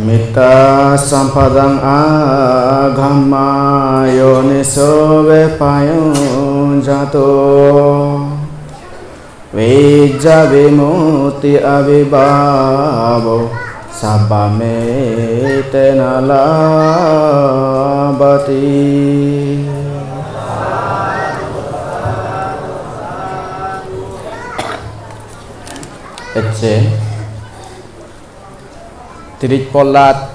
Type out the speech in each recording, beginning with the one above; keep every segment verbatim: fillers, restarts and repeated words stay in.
Mitta sampadaṃ agamma yoniso vippayuñjāto, vijjā vimutti abhibhavo sabbameti na labhati. Ecche tiris pollat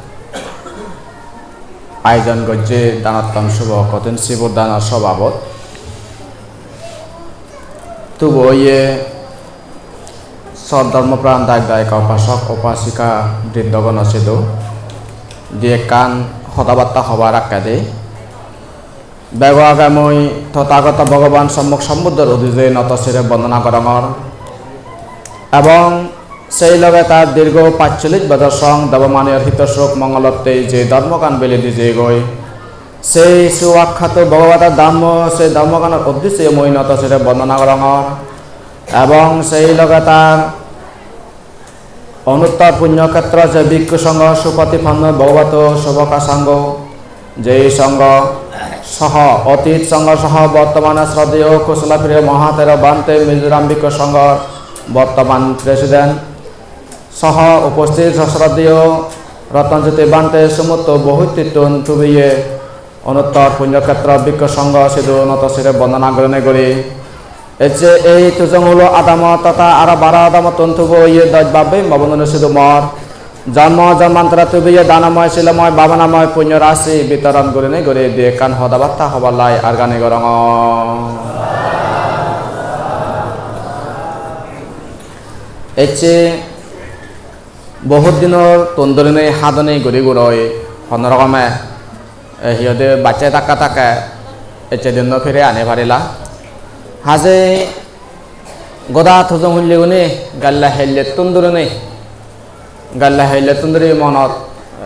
ayojon gojje Danattam Subho Kothin Sibor Danor sobabot. Tubo oye sot dhormo pran dayok dayika upasok upasika brindogono sidu di ekkan hoda batta hobar akkedi. Bego age mui Tothagoto Bhogoban Sommok Sombuddhor udije noto sire bondona gorongor. Ebong sei loge tar dirgho pachchollish bojor song Debomaniyor hito suk mongolotte je dhormogan bili di jeyegoi, sei suakkhato Bhagavato Dhammo, sei dhormoganor uddisse mui noto sire bondona gorongor. Ebong sei loge tar Onuttor Punyokhetro je Bhikkhu Sangho Supatipanno Bhagavato Savaka Sangho, jei Sangho soho, otit Sangho soho, bortomane Sroddheyo Kushalapriyo Mahathero Bhante, Mizoram Bhikkhu Sanghor bortoman President soho, uposthit Sroddheyo Ratan Jyoti Bhante, somosto bohutittun tubiye Onuttor Punyokhetro Bhikkhu Sangho sidu noto sire bondona gurinei guri, ecche ei Tujong Hulo adamot totha aro baro adamottun tubo oye doj bab bhei ma bonune sidu mor jonmo jonmantore tubiye danomoy, silomoy, bhabanamoy punyo rasi bitoron gurinei guri di ekkan hoda batta hobar lai argani gorongor. Ecche bohut dinor ton dhurinei hadoni guri guroi hono rokome, eh, hi hoide bacche thakke thakke ecche dinno phire ani parila. Haje goda Tujong Hulligune galla hellettun dhurinei, galla hellettun dhuri monot,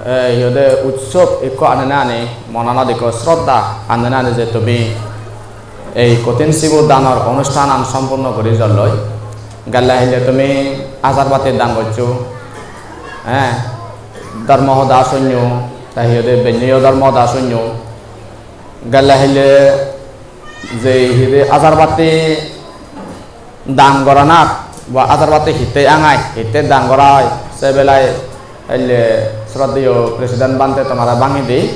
eh, hi hoide utsob ikko anene ani, monanot ikko sroddha anene ani je tumi ei Kothin Sibor Danor onusthanan sompurno guri jalloi. Galla hille tumi ajar bati dan goccho, eh, dhormo hoda sunno, te hi hoide benniyo dhormo hoda sunno. Galla hille je hi hoide ajar bati dan goranat ba ajar bati hitte angai, hitte dan gorai, se belai hille Sroddheyo President Bhante tomare bhangi di.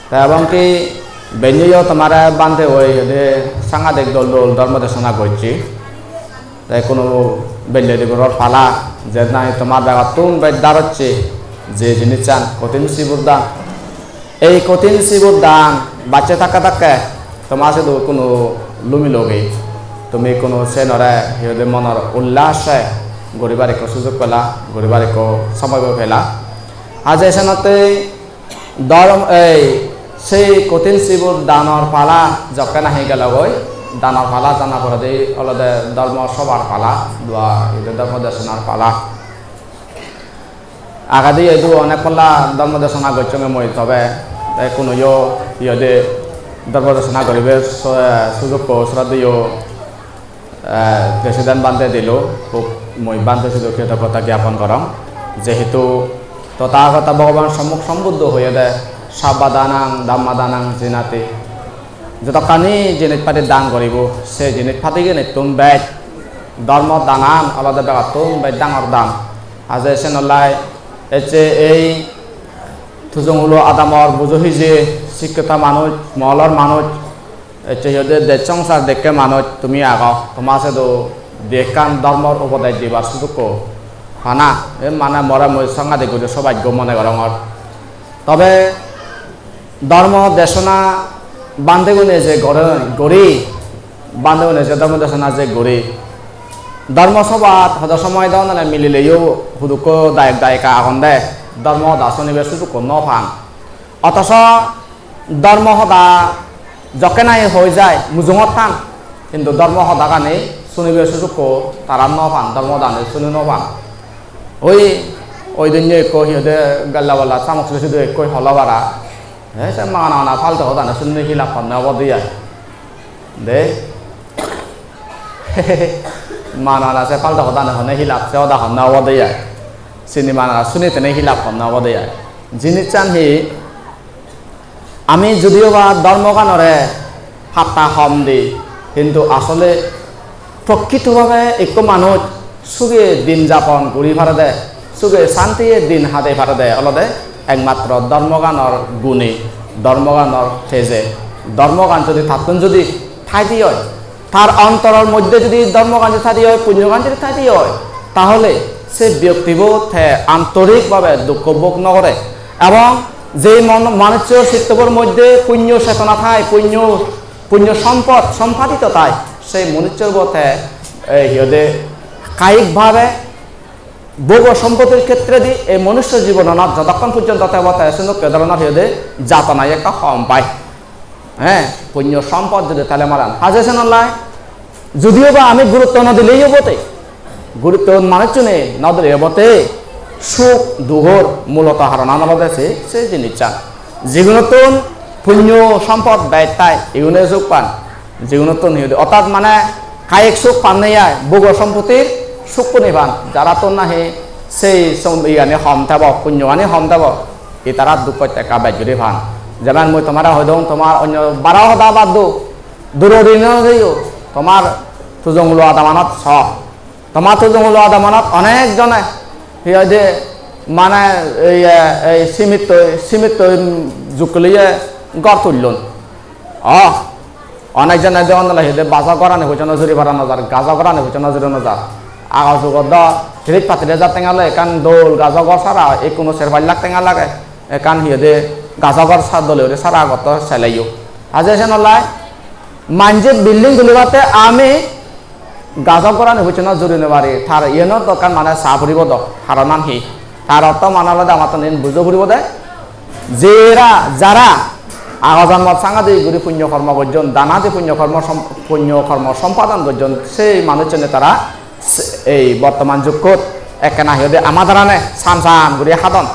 Te ebong ki benniyo tomare Bhante oi hoide sangadik dol dol dhormo desona gocche. Te hono belle digoror pala, je nahi tomar begottun bej dar hocche je jinissan Kothin Sibor Dan. Ei Kothin Sibor Dan bacche thakke thakke tomar sidu hono lumi logi, tumi hono senore hi hoide monor ullase guribar ekko sujog pela, guribar ekko somoy bo pela. Haje senotte Dhormo, ei, sei Kothin Sibor Danor pala jokke nahi gelogoi, danor pala jana poredi olode dhormo sobar pala, dua ede dhormo desonar pala. Agedi edu onek palla dhormo desona gocchonge mui, tobe te kunuyo iyede dhormo desona goribar su-, sujukko sroddheyo eh, President Bhante dilo, hub mui Bhante sidu kritoggota gyapon gorong. Jehetu Tothagoto Bhogoban Sommok Sombuddho hoyede, "Sabba danang dhamma danang jinati." Jodokkani jinis padi dan goribo, se jinis padigenittun bej dhormo danan olode begottun bej dangor dan. Aje senollai ecche ei Tujong Hulo adamor bujo hije sikkito manuj, moholor manuj, ecche hi hoide dej songsar dekke manuj tumi ago, toma sidu di ekkan dhormor upodej dibar sujukko pana, e mane more mui sangadik guri sobhaggo mone gorongor. Tobe dhormo desona bhantegune je gore, guri, bhantegune je dhormo desona je guri, dhormo sobhat hodo somoy dogondone milileyo hudukko dayok dayika agonde, dhormo hoda sunibar sujukko no pan. Otoso dhormo hoda jokke nahi hoi jai mujungot than, hintu dhormo hodagani sunibar sujukko tara no pan, dhormo hodani suni no pan. Oi, oi dinne ekko hi hoide galla balla samok sidu sidu ekko holo para. He se magana magana faltu hodani sunne hi lab honne obode ai. De. Magana magana se faltu hodani honne hi lab, se hoda honne obode ai. Sini magana suni tene hi lab honne obode ai. Jinissan hi, ami judiyo ba dhormoganore patta hom di, hintu asole prokrito bhabe ekko manuj suge din japon guri parede, suge santiye din hadei parede olode ekmatro dhormoganor gune, dhormoganor teje. Dhormogan judi tattun judi thai di oi, tar ontoror moddhe judi dhormogan judi thai di oi, punyogan judi thai di oi, tahole se byoktibo te antorik bhabe dukko bhog no gore. Ebong je mon-, manusso sittobor moddhe punyo chetona thai, punyo, punyo sompod sompadito thai, sei manussor bo te, ei, hi hoide, kayik bhabe bhogo sompottir khetredi ei manusso jibonanot jotokkon porjonto thebo te senokke dhoronor, hi hoide, jatona ekka hom pai. He, punyo sompod judi thale maran. Haje senollai, judiyo ba ami gurutto no dileyo bote, gurutto manuchchune no dileyo bote, suk dugor muloto haronan olode se, se jinissan. Jigunottun punyo sompod bej thai, igune suk pan. Jigunottun hi hoide, ortat mane kayik suk pan nei ai, bhogo sompottir sukkuni pan. Jarattun nahi sei som-, iyani hom thebo, punyogani hom thebo, itara duk hotte ekka bej guri pan. Jemon mui tomare hoi dong, tomar onyo baro hoda bad do, duro dino jeyo, tomar Tujong Luwa adamanot so. Tomar Tujong Luwa adamanot onek jone, hi hoide, mane, ei, ei simittoi, simittoi jukkeliye ghor tullon. Oh, onek jone degon ole hi hoide, bajo ghorani pojjonto juri para no jar, gajo ghorani pojjonto juri no jar. Ago jugot do tiris pattiris hajar tenga loi ekkan dol gajo ghor sara, ekkuno ser pach lakh tenga lage. Ekkan hi hoide, gajo ghor sa dole guri sara gotto seleyo. Haje senollai, manje building tulibatte ami gajo ghorani pojjonto juri no pari, tar iyenot do ekkan mane sa puribo do, haronan hi? Tar ortho mane olode amattun iyen bujo puribo de. Jera, jara ago jonmot sangadi guri punyo kormo gojjon, danadi punyo kormo som-, punyo kormo sompadon gojjon, sei manuchchune tara se-, ei bortoman jukkot ekkena hi hoide ama darane san san guri hadon.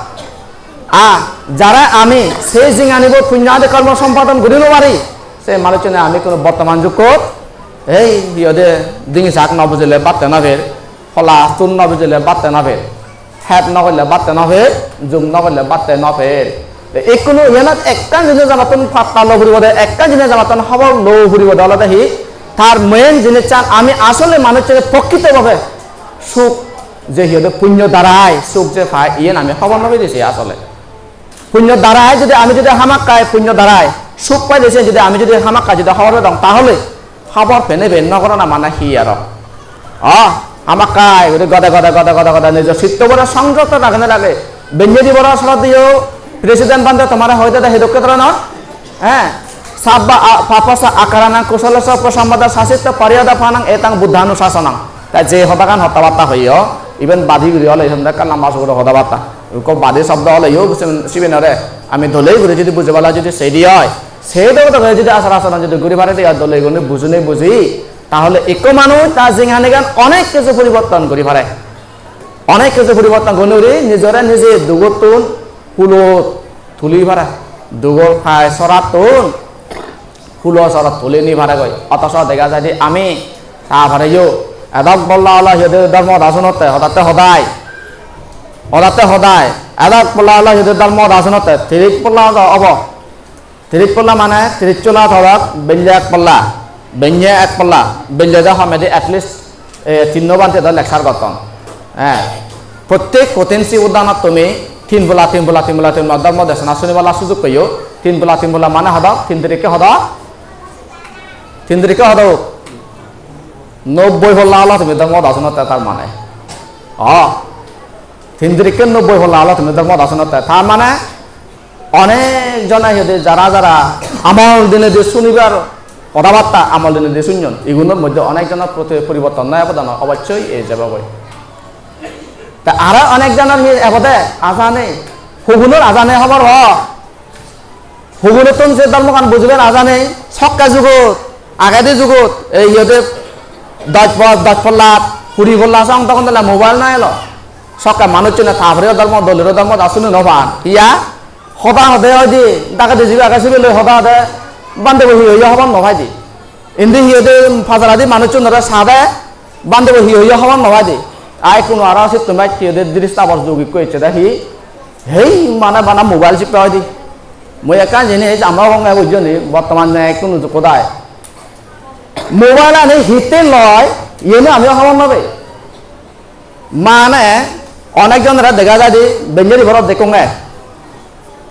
A, jara ami sei jinganibot punyo adi kormo sompadon guri no pari, sei manuchchune ami kono bortoman jukkot ei hi hoide dingi sak no bujile batte no per, hola tun no bujile batte no per, het no golle batte no per, jum no golle batte no per. Te ikkunu iyanot ekkan jinis amattun patta lo puribo de, ekkan jinis amattun hobor lo puribo de olode hi, tar main jinissan ami asole manuchchune prokrito bhabe suk je hi hoide punyo darai suk je pai, iyen ami hobor no pei de se asole. Punyo darai jodi ami jodi hamakkai punyo darai suk pai de se jodi ami jodi hamakkai jodi hobor pedong, tahole hobor pene ben no gorana mane hi aro? Ah, hamakkai guri gode gode gode gode gode nijo sittobore songjot ragene rage. Benne di boro sorot diyo, President bhante tomare hoide de hedokke dhoronor. He, sabba a-, papasa akaranang kusalasa upasampada sasitto pariyada panang etang buddhanusasonang. Ta je hodagan hotta batta hoyo, iben badi guri ole iben ekkan lamba suguro hoda batta. Ikko badi sobdo oleyo, siben, sibenore ami dole guri jodi bujibala jodi sei di oi, sei dogo dogo jodi achar acharon jodi guri pare de oi, dole guri bujine buji, tahole ikko manuj ta jinghanigan onek kichu poriborton guri pare. Onek kichu poriborton guri nijore nije dugottun hulot tuli pare, dugor pai sorattun hulo sorot tuli ni paregoi. Otoso dega jaide ami ta poreyo edok bolla ola hiyede dhormo hoda sunotte, hodatte hodai. Hodatte hodai. Edok bolla ola hiyede dhormo hoda sunotte, tirik bolla ola obo. Tirik bolla mane tirik bolla hodok, belle ek bolla, benne ek bolla, belle do homedi at least, eh, tinno bhante do lecture gotton. Eh, prottek kothin sibor danot tumi tin bolla, tin bolla, tin bolla, tin bolla dhormo desona sunibala sujug peyo. Tin bolla, tin bolla mane hodok, tin tirikke hodok, tin tirikke hodok. Nobboi polla olo tumi dhormo hoda sunotte tar mane. O, tin tirikke nobboi polla olo tumi dhormo hoda sunotte. Tar mane onek jone hiyede jara jara amol dinedi sunibar hoda batta amol dinedi sunyon. Igunor moddhe onek jonor proti poriborton noi, obodan obossoi ei jebogoi. Ta aro onek jonor hi ebode aja nei, hugunor aja nei hobor po. Hugunottun se dhormogan bujibar aja nei, sokke jugot, agedi jugot, ei iyot doj po-, doj polla, kuri polla song, tokon dole mobile no elo. Sokke manuchchune ta pore dhormo, dolero dhormo da suni no pan. Hiya? Hoda hode oi de, dagedi jibe age sibe loi hoda hode, bhante bo hi hoye hobor no pai de. Indi hi hoide pajaradi manuchchunore sade, bhante bo hi hoye hobor no pai de. Ai kuno aro sittun baj hi hoide dristabor jug ikko ecche de hi? Hei mane bana mobile sippe hoide. Mui ekkan jinis ama honge bujjoni, bortoman ne ekkunu kodai. Mobile ani hitte loi, iyeni ami hobor no pei. Mane onek jonore dega jai de, benjeri borot dekkonge.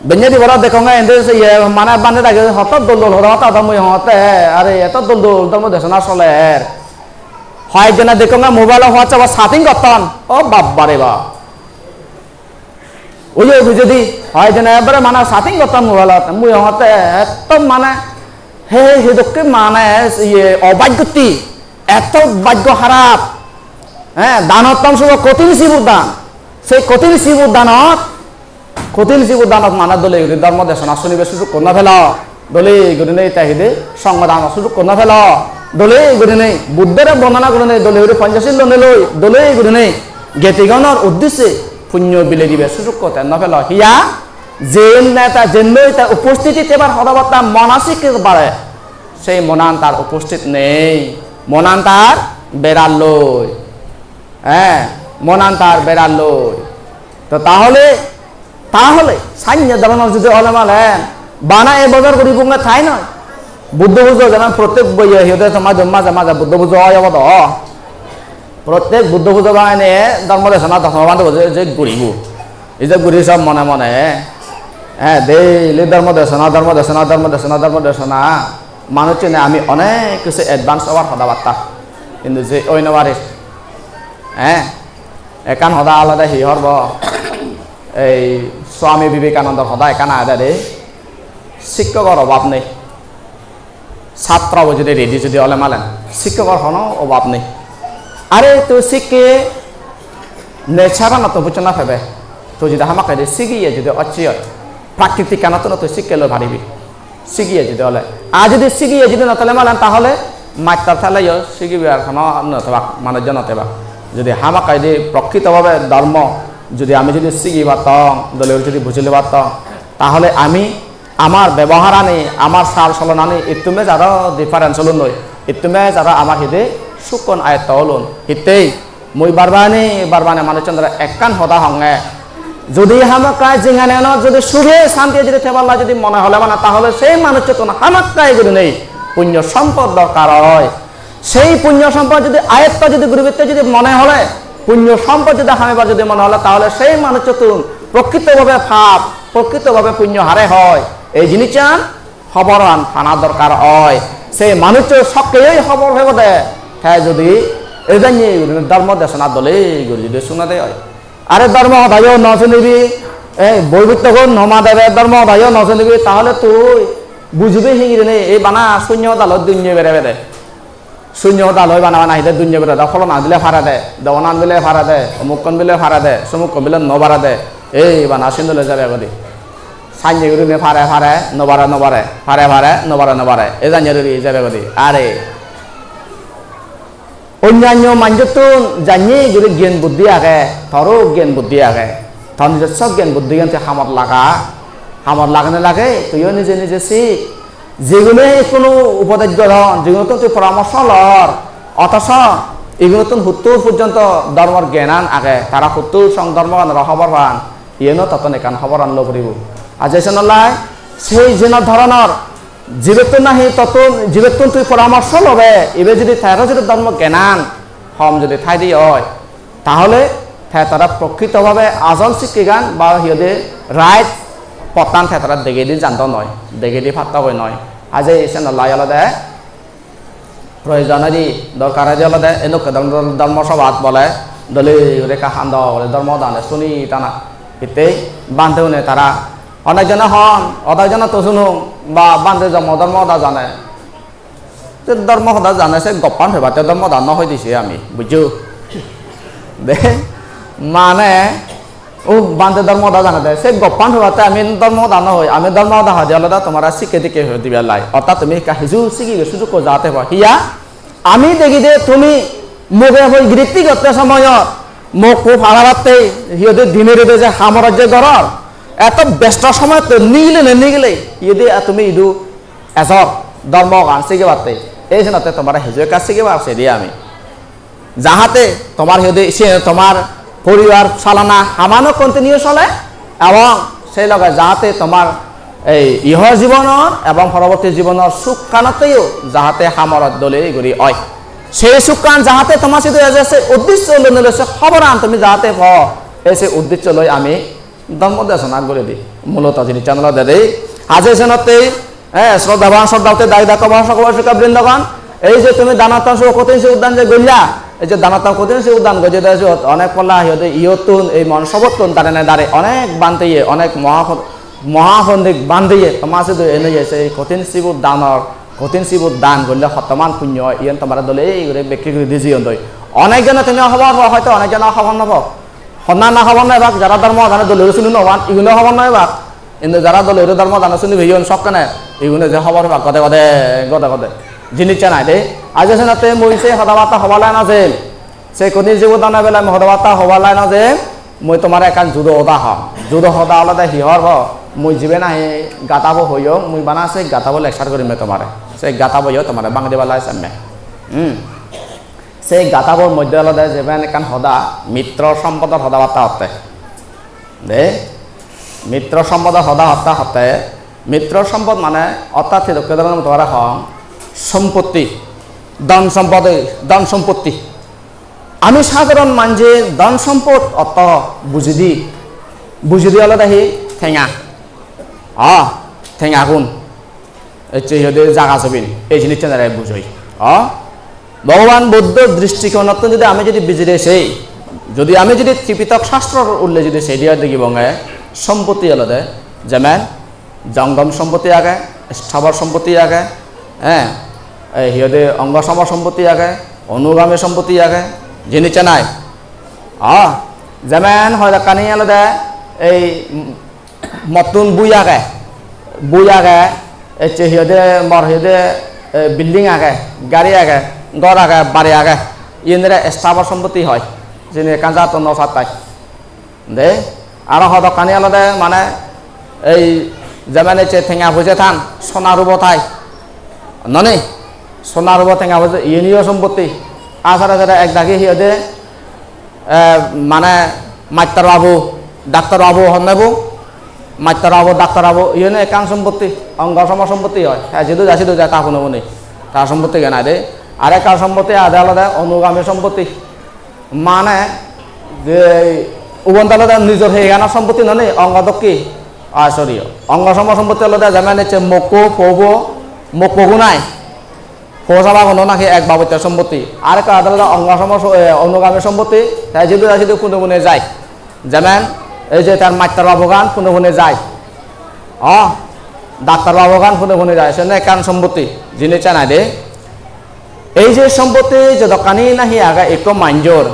Benjeri borot dekkonge, ende se iye mane bande dagi hoto dol dol hoda hoda hoda mui hongotte, are eto dol dol dhormo desona soler. Hoyek jone dekkonge mobile-o WhatsApp-o chatting gotton. O babba re bab. Oye bujedi, hoyek jone ekbare mane chatting gotton mobile-ot. Mui hongotte eto mane he he hedokke mane iye obhaggotti, eto bhaggo harap. He, danot tong sugo kothin sibor dan. Sei kothin sibor danot, kothin sibor danot mane dole guri dhormo desona sunibar sujukko no pelo. Dole gurinei te hide songho danor sujukko no pelo. Dole gurinei Buddhore bondona gurinei dole guri Panchashil lonei loi, dole gurinei getigonor uddisse punyo bilei dibar sujukko te no pelo. Hiya? Jen neta, jen loi te uposthiti thebar hoda batta monasik bare. Sei monan tar uposthit nei. Monan tar berar loi. He, monan tar berar loi. To tahole, tahole, sanye dhoronor jodi ole malen, bana ek bojor guri bunge thai noi. Buddho pujo jemon prottek boye hi hoide tomar jemon maje maje Buddho pujo oi obo do. Prottek Buddho pujo bangene dhormo desona dhormo bhante boje je guribo. Ije guri sob mone mone. He, daily dhormo desona, dhormo desona, dhormo desona, dhormo desona. Manuchchune ami onek kichu advance obar hoda batta. Hintu je oi no parir. He? Ekkan hoda olode hi horbo? Ei Swami Vivekanandor hoda ekkan agede de, sikkogor obab nei. Satro bo jodi ready jodi ole malen, sikkogor hono obab nei. Are tui sikke nature-anot tui buccho na pebe. Tui jodi hamakkai de sigiye jodi ocche oi, prakritik-anot tui sikke loi paribi. Sigiye jodi ole. Ar jodi sigiye jodi no thele malen, tahole mastor theleyo sigibar hono no thebak, manuj no thebak. Jodi hamakkai de prokrito bhabe dhormo, jodi ami jodi sigi pattong, dole jodi bujile pattong, tahole ami amar beboharani, amar sal solonani ittume jaro difference olun noi, ittume jaro amar hide sukkon ayetto olun. Hittei? Mui barbani, barbani manuchchunore ekkan hoda honge. Jodi hamakkai jinghanianot jodi sukhe santiye jodi theballa jodi mone hole mane, tahole sei manuchchottun hamakkai gurinei punyo sompod dorkar oi. Sei punyo sompod jodi ayetto jodi guribatte jodi mone hole, punyo sompod jodi hamebar jodi mone hole, tahole sei manuchchottun prokrito bhabe pap, prokrito bhabe punyo hare hoi. Ei jinissan hoboran pana dorkar oi. Se manuccho sokkeyoi hobor pebode, te jodi ejanye gurinei dhormo desona dole guri jodi sunade oi. Are dhormo hodayo no sunibi, ei boi buttogun no madebe, dhormo hodayo no sunibi, tahole tui bujibi hi gurinei ei bana sunyo hodaloi dunye berebede. Sunyo hoda loi bana bana hide dunyo bere do, pholona bile pare de, dogonan bile pare de, omukkon bile pare de, somukkon bile no pare de, ei bana sindole jabe godi. Sanye gurinei pare pare, no pare no pare, pare pare, no pare no pare, ei janye guri jabe godi. Are onnanyo manjottun janye guri gyan buddhi age, toro gyan buddhi age, tor nijosso gyan buddhi gyan tui hamot laga, hamot lagene lage, tuiyo nije nije sik. Jigune hono upodes goron, jigunottun tui poramorso lor, othoso igunottun huttur porjonto dhormor gyanan age, tara huttur song dhormoganoro hobor pan, iyeno tottun ekkan hoboran lo puribo. Ar je senollai sei jeno dhoronor jibettun nahi tottun, jibettun tui poramorso lobe, ibe jodi taro jodi dhormo gyanan hom jodi thaide oi, tahole te tara prokrito bhabe ajol sikkegan ba hi hoide right pottan te tara degedi jando noi, degedi pattogoi noi. Aje senollai olode proyojon oi di, dorkar oi di olode edokke dhormo, dhormo sobhat bole dole guri ekka hando guri dhormo hodane suni tana. Hittei bhante une tara onek jone hon, onek jone to sunung ba bhante jommo dhormo hoda jane. Te dhormo hoda jane se goppan pebatte dhormo hoda no hoi dise ami, bujjo? De, mane, o bhante dhormo hoda jane de, se goppan pebatte ami dhormo hoda no hoi, ami dhormo hoda hoide olode tomare sikke dikke hoi dibe lai. Orthat tumi ekka hiju sigibe sujukko jate pa. Hiya? Ami degi de tumi muge hoi giritti gotte somoyot mokko palabatte, hi hoide dine rede je hamor je goror, eto besto somoyot to nigile ne nigile, hi hoide tumi idu ejor dhormogan sigibatte, ei senotte tomare hiju ekka sigibar sedi ami. Jahate tomar hi hoide se tomar poribar salana hamano continue sole, Ebong sei loge jahate tomar ei iho jibonor ebong poroborti jibonor sukkanotteyo jahate hamorot dole guri oi. Sei sukkan jahate tomar sidu eje, sei uddeccho loi nile sei hoboran tumi jahate po, ei sei uddeccho loi ami dhormo desona guri di. Muloto jinissan olode dei. Aje senotte, eh, sroddhaban sroddhaboti dayok dakko, bosok bosika brindogan, ei je tumi danottan so kothin sibor dan je golla, ei je danottan kothin sibor dan gojje de siyot onek polla hi hoide iyottun, ei mon sobottun darene dare onek bhanteye, onek moha-, mohapondit bhanteye, toma sidu ene je sei kothin sibor danor, kothin sibor dan golle hottoman punyo oi, iyen tomare dole guri bekki guri di jeyon doi. Onek jone tumi hobor po, hoito onek jone hobor no po. Honna na hobor no ebak, jara dhormo hodane dole guri suni no pan, igune hobor no ebak. Indi jara dole guri dhormo hodane suni peyon sokkene, igune je hobor pebak gode gode, gode gode. Jinissan ai de. Aje senotte mui se hoda batta hobar lai no jem. Se kothin sibor dano bele mui hoda batta hobar lai no jem. Mui tomare ekkan judo hoda hong. Judo hoda olode hi hor ho? Mui jibe nahi gathabo hoyong, mui bana se gathabo lecture gorim tomare. Se gathabo yo tomare bang dibar lai semme. Hmm. Se gathabor moddhe olode jeben ekkan hoda, mitro sompodor hoda batta hotte. De, mitro sompodor hoda hotte hotte, mitro sompod mane orthat hidokke dhoronor mui tomare hong, sompotti, dhon sompotti, dhon sompotti. Ami sadharon manje dhon sompod ortho bujidi, bujidi olode hi tenga. Ah, tengagun. Ecche hi hoide jaga sobin, ei jinissanore bujoi. O? Bhogoban Buddho dristikonottu jodi ami jodi bijire sei, jodi ami jodi Tripitok Sastror ulle jodi sei diya degibonge, sompotti olode, jemen, jongom sompotti age, sthawor sompotti age, eh, ei hi hoide ongo somo sompotti age, onugami sompotti age, jinissan ai. O? Jemen hoidakkani olode ei mottun bui age, bui age, ecche hi hoide, mor hi hoide, eh, building age, gari age, ghor age, bari age, iyenore sthabor sompotti hoi, jini ekkan jatto no sattai. De, aro hodokkani olode mane ei jemen ecche tenga poije than, sona rubo thai, noni? Sona rubo tenga poije, iyeniyo sompotti. Asare asare ek dagi hi hoide, eh, mane mastor babu, doctor babu honne bo, mastor babu, doctor babu, iyeno ekkan sompotti, ongo somo sompotti oi. He jidu jai sidu jai ta pune pune, ta sompotti gen ai de. Arekkan sompotti age olode onugami sompotti. Mane je ubon olode nijor hegano sompotti noni, ongo dokke, ah, sorry, ongo somo sompotti olode jemen ecche mokko, pobo, mokko gunai. Ho sabaguno naki ek babottor sompotti. Arekka adalot ongo somo so-, eh, onugami sompotti, te jidu jai sidu pune pune jai. Jemen, ei je tar mastor babugan pune pune jai. O, doctor babugan pune pune jai. Senne ekkan sompotti, jinissan ai de. Ei je sompotti jodokkani nahi age ekko manjor,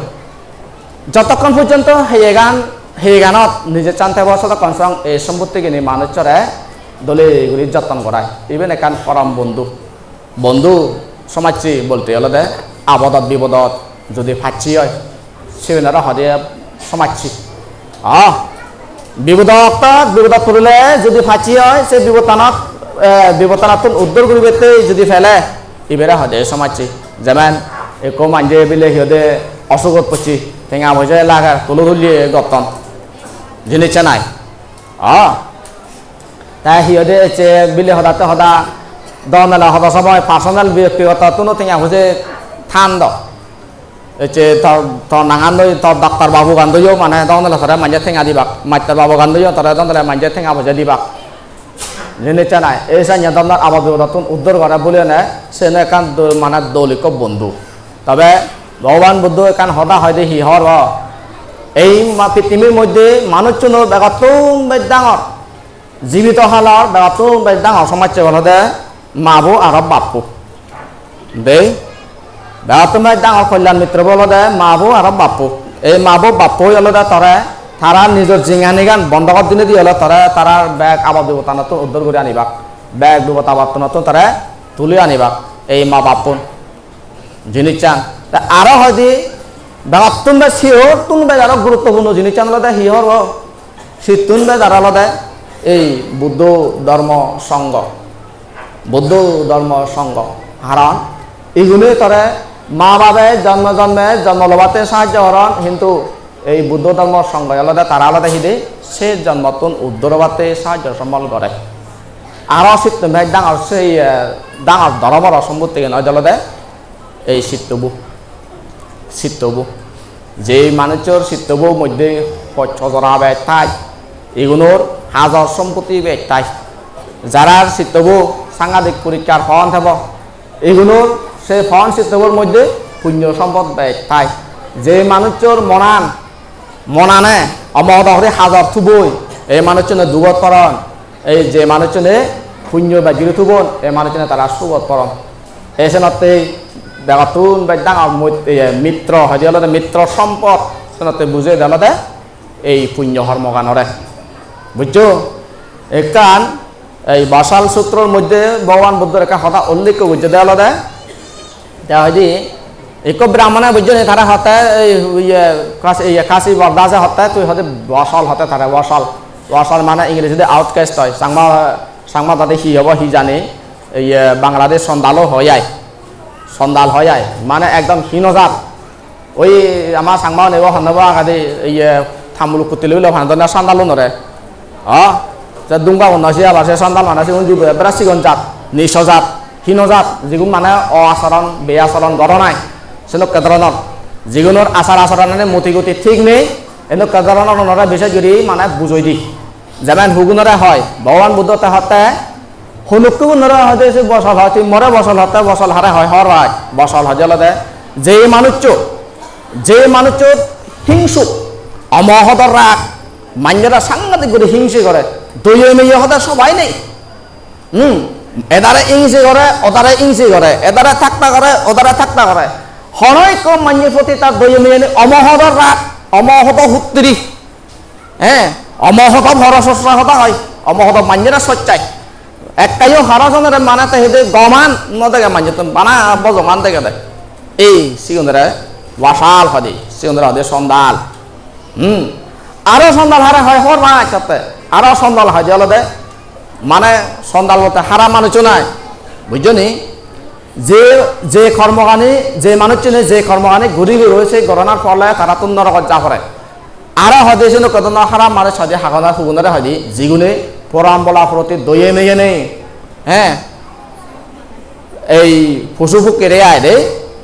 jotokkon porjonto heyegan, heyeganot nije chan thebo, sotokkon song ei sompottigini manussore dole guri jotton gorai. Iben ekkan porom bondhu. Bondhu somajje bolte olode abodot bibodot jodi pacche oi, siben aro hoide somajje. Ah, bibodot, bibodot purile jodi pacche oi, se bibodtanot, eh, bibodtanattun uddor guribette jodi pele, ibere hoide somajje. Jemen ekko manje bile hi hoide osugot pocche, tenga poije lager, tulo tuliye gotton. Jinissan ai. Ah. Te hi hoide ecche bile hodatte hoda, don ele hoda somoy personal byaktigoto tuno tenga poije than do. Ecche tor, tor nangan doi, tor doctor babu gan doiyo mane don ele tore manje tenga dibak, mastor babu gan doiyo tore don ele manje tenga poije dibak. Jinissan ai, ei sanye don abot bipodottun uddor gore buli ene, sene ekkan do-, mane dol ikko bondhu. Tobe Bhogoban Buddho ekkan hoda hoide hi hor o? Ei ma-, pittimir moddhe manuchchuno begottun bej dangor, jibito halor begottun bej dangor somajje olode ma bo aro bappo. Dei, begottun bej dangor kolyan mitro bo olode ma bo aro bappo. Ei ma bo bappo olode tore tara nijor jinghanigan bondo gor dinedi ole tore tarar bek abot bipodtanottun uddor guri anibak, bek bipod abottunottun tore tuli anibak ei ma bappun. Jinissan. Te aro hoide begottun bej siyottun bej aro guruttopurno jinissan olode hi hor o? Sittun bej aro olode ei Buddho Dhormo Songho. Buddho Dhormo Songho. Haron igune tore ma babe jonmo jonme jonmo lobatte sahajjo goron, hintu ei Buddho Dhormo Songho olode tara olode hide se jonmottun uddor obatte sahajjo sombol gore. Aro sitto bej dangor se, eh, dangor doromoro sombottigan oide olode ei sittobo. Sittobo. Je manuchor sittobo moddhe hoj hojora bej thai, igunor hajor sompotti bej thai. Jarar sittobo sangadik porikkar pon thebo, igunor se pon sittobor moddhe punyo sompot bej thai. Je manuchor monan, monane omohodo guri hajor thuboi, ei manuchune dugot poron. Ei je manuchune punyo bej guri thubon, ei manuchune tara sugot poron. Ei senotte begottun bej dangor mot-, iye, mitro, hoide olode mitro sompot, senotte bujeyede olode ei punyo hormoganore. Bujjo? Ekkan ei Bosal Sutror moddhe Bhogoban Buddhor ekkan hoda ullekh gojjede olode, te hoide, ikko Brahmone bujjo ni tare hotte, ei, iye, Kas-, iye, Kasi Bordase hotte, tui hoide Bosal hotte tare, Bosal. Bosal mane English-odi outcast hoi. Changma, Changma hodadi hi hobo hi jani, iye, Bangladesh sondalo hoi ai. Sondal hoi ai. Mane ekdom hino jat. Oi ama Changma-une bo honno bo agede, iye, tamul kuttile bile honodonne sandalunore. Ha? Se dungagun no se abar se sandal mane sigun jibe bera sigon jat, niso jat, hino jat, jigun mane o acharon, be acharon goron ai. Senokke doronor. Jigunor achar acharonani moti goti thik nei, enokke doronor onore bises guri mane bujoi di. Jemon hugunore hoi, Bhogoban Buddho te hotte, honukkugunore hoide se Bosal hoi, tui more Bosal hotte, Bosal hare hoi, hor hoi, Bosal hoide olode, je manuccho, je manuccho hingsuk, omohodo rag, manjore sangadik guri hingse gore, doye meye hoda sobai nei. Hmm, edare hingse gore, odare hingse gore, edare thakta gore, odare thakta gore. Hono ekko manjor proti tar doye meye nei, omohodo rag, omohodo huttiri. He, omohodo boro sosra hoda hoi, omohodo manjore sochchai. Ekkayo haro jonore mane te hede goman no dege manjottun, bana bojongan degede. Ei, sigunore Bosal hoide, sigunore hoide sondal. Hmm. Aro sondal hare hoi hor na ekkatte. Aro sondal hoide olode, mane sondal bolte hara manuccho nai. Bujjo ni? Je, je kormogani, je manucchune je kormogani guri guri se goronar phole tarattun norogot ja pore. Aro hoide senokke doronor hara manuj hoide hagonor hugunore hoide, jigune poran bola proti doye meye nei. He? Ei posu pokkire ai de,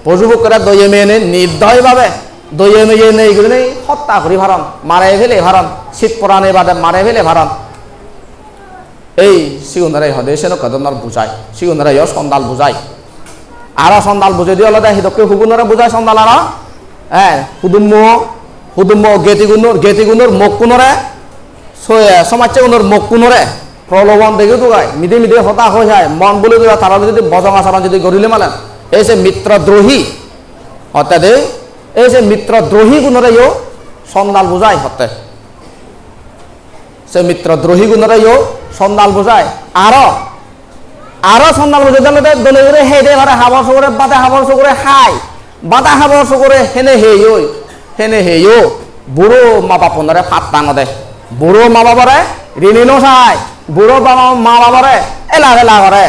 posu pokkire doye meye nei, nirdoy bhabe doye meye nei gurinei hotta guri paron, mare pele paron, sit porane bade mare pele paron. Ei, sigunore hoide senokke doronor bujai, sigunoreyo sondal bujai. Aro sondal bujei di olode hidokke hugunore bujai sondal aro? Eh, hudummo, hudummo getigunor, getigunor mokkunore, so-, eh, somajjegunor mokkunore, prolobon degi dugai, mide mide hoda hoi hai, mon buli dugai, tara jodi bojong acharon jodi gorile mane, ei se mitrodrohi, hotte de, ei se mitrodrohigunoreyo sondal bujai hotte. Se mitrodrohigunoreyo sondal bujai. Aro, aro sondal bujai de olode dole guri hei de pare, habor sugore, bade habor sugore hai. Bade habor sugore hene hei oi, hene hei o. Buro ma bapunore patta no de. Buro ma babore rini no sai. Buro baba, ma babore ela ela gore.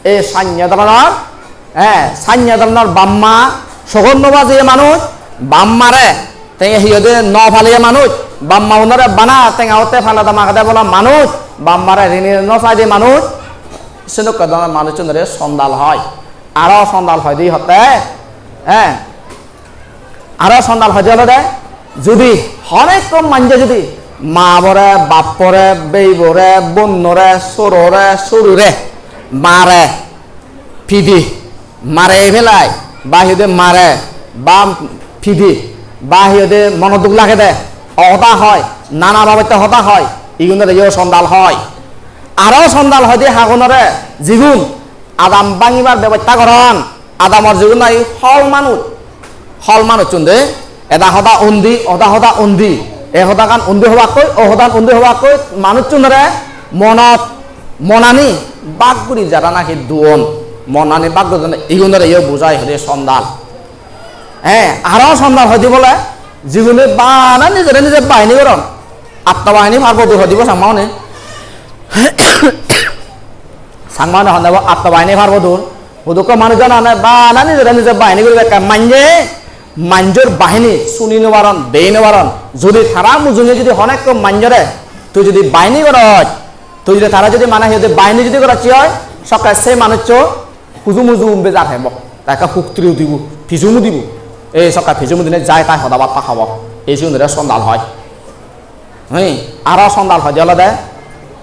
Ei sanye doronor He, sanye doronor bap ma sogot no bajeye manuj, bap mare tenge hi hoide no paleye manuj, bap ma unore bana tenga otte pala dama gede bola manuj, bap mare rini no saide manuj, senokke doronor manuchunore sondal hoi. Aro sondal hoide hotte, he, Aro sondal hoide olode, judi honekko manje judi ma bore, bap bore, bei bore, bonnore, sorore, sorure mare, pidi, mare pelai, ba hi hoide mare, ba pidi, ba hi hoide mono duk lagede, o hoda hoi, nana babotte hoda hoi, igunore yo sondal hoi. Aro sondal hoide hagonore, jigun adam bangibar bebosta goron, adamor jigun nahi hol manuj, hol manuchun de, eda hoda undi, oda hoda undi, e hodagan undi hobakkoi, o hodan undi hobakkoi, manuchunore monot, monani bak guri jara nahi duon, monani bak guri duon, igunore yo bujai hoide sondal. He, aro sondal hoide bole, jigune bana nijore nije bahini goron, atto bahini parbo dur hoide bo Changma une. Changma une honne bo atto bahini parbo dur. Hudukko manuj jana ne bana nijore nije bahini guribakke manje, manjor bahini suni no paron, dei no paron. Judi tara mujunge judi honekko manjore Tui jodi baini goroj, tui jodi tara jodi mane hi hoide baini jodi goroj hi oi, sokke se manuccho huju muju umbe jar hebo. Ta ekka huktri udibo, piju mudibo. Ei sokke piju mudine jai tai hoda batta hobo. Ei sigunore sondal hoi. Hi, aro sondal hoide olode,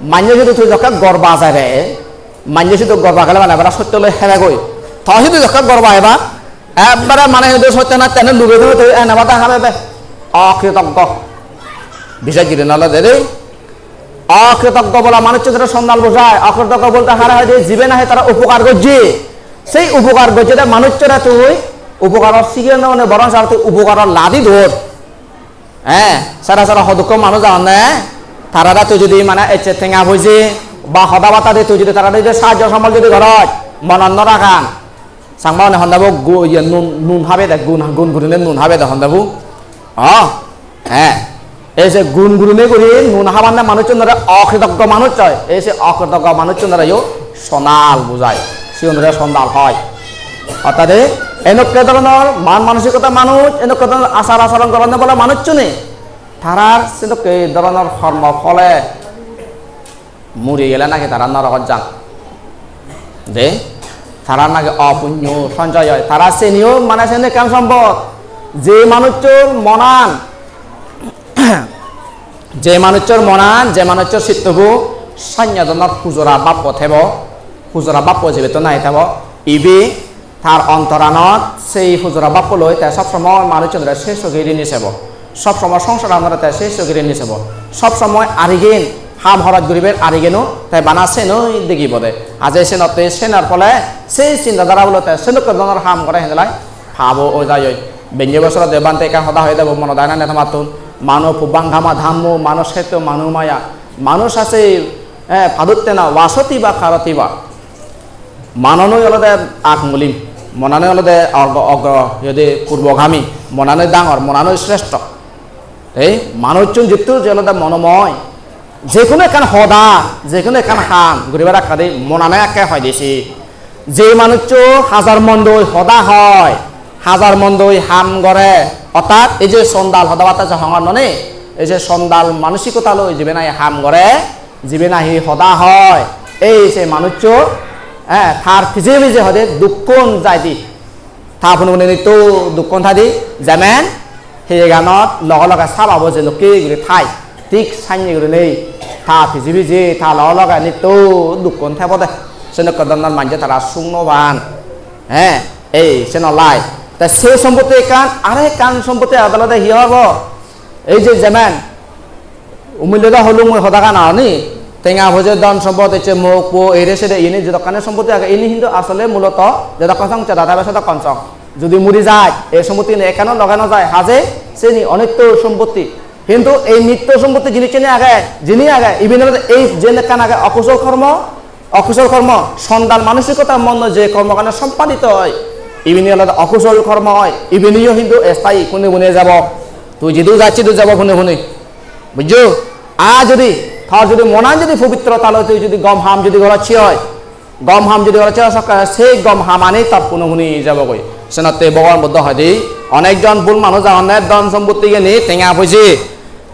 manje sidu tui jokke gorba jai re, manje sidu gorba gele mane ebara sotto loi hebegoi. To sidu jokke gorba eba, ekbare mane sidu sotto na tene lube lube tui ene bade habebe. Okritoggo. Bisej gurinei olode de. Okritoggo bola manucchore sondal bujai. Okritoggo bolte hare hoide jibe nahi tara upokar gojje. Sei upokar gojje de manucchore tui upokaror sigiyan nw onei boron sar tui upokaror ladi dor. Eh, sara sara hodukko manuj agonne, tarare tui jodi mane ecche tenga poije ba hoda batta di tui jodi tarare jodi sahajjo sombol jodi goroj, monot nw ragan. Changma hone honde bo gu-, iye nun, nun habe de, gun, gun gurine nun habe de honde bo. Oh, eh. Ei je gun gurine guri nun habanne manuchchunore okritoggo manuch hoi. Ei se okritoggo manuchchunore yo sondal bujai. Sigunore sondal hoi. Orthat ei enokke dhoronor man manosikota manuch, enokke dhoronor achar acharon goronne bola manuchchune tarar sedokke dhoronor hormo phole muri gele naki tara norogot jan. De, tara naki opunyo sonchoy oi. Tara seniyo mane sen ekkan sombot. Je manuchchor monan, je manuchchor monan, je manuchchor sittobo sannyo dhoronor pujora bappo thebo, pujora bappo jibettun nahi thebo, ibe tar ontoranot sei pujora bappo loi te sob somoi manuchchunore se soge rini sebo. Sob somoi songsaranore te se soge rini sebo. Sob somoi arigen ham horoj guribar arigeno te bana senoi degibode. Aje senotte senor phole sei sinta dhara bole te senokko dhoronor ham gore hendelai pabo oi jai oi. Benne bosoro de bhante ekkan hoda hoye de bo monot aina ne tomattun. Mano pubbangama dhammo, mano setto, mano maya. Manuj ase, eh, paduttena vasati ba karati ba. Monanoi olode ak mulim, monanoi olode ogro, ogro, yode purbogami, monanoi dangor, monanoi sreshto. Ei manuchchun jittur je olode monomoy, je hono ekkan hoda, je hono ekkan ham guribar akkadi monanoi ekke hoi de se. Je manuchcho hajar mondoi hoda hoi, hajar mondoi ham gore, orthat ei je sondal hoda batta je hongor noni, ei je sondal manosikota loi jibe nahi ham gore, jibe nahi hoda hoi, ei se manuccho, eh, tar pije pije hode dukkon jaide. Ta pune pune nitto dukkon thade, jemen heyeganot loge loge sababo je dokke guri thai, thik sanye gurinei ta pije pije ta loge loge nitto dukkon thebode. Senokko dhoronor manje tara suk no pan. Eh, ei senottei. Te se sompotti ekkan, arekkan sompotti agede olode hi obo? Ei je jemen, umilde do holung mui hodagan ani, tenga poje dhon sompot ecche mok po ere sere ini jedokkani sompotti age, ini hintu asole muloto jedokkon song cheda thebe sedokkon song. Judi muri jai, ei sompotti ini ekkano loge no jai, haje seni onitto sompotti. Hintu ei nitto sompotti jinisani age, jini age, iben olode ei jen ekkan age okusol kormo, okusol kormo, sondal manosikota monno je kormogan sompadito oi, ibeni olode okusol kormo oi, ibeniyo hintu esthayi, pune pune jabo. Tui jidu jacchi sidu jabo pune pune. Bujjo? Ar judi, tor judi monan judi pobitro, tale tui judi gom ham judi gorocchi oi, gom ham judi gorocchi oi, sokke se gom hamani tor pune pune jabogoi. Senotte Bhogoban Buddho hoide, onekjon bul manuj agonne dhon sompotti geni, tenga poije,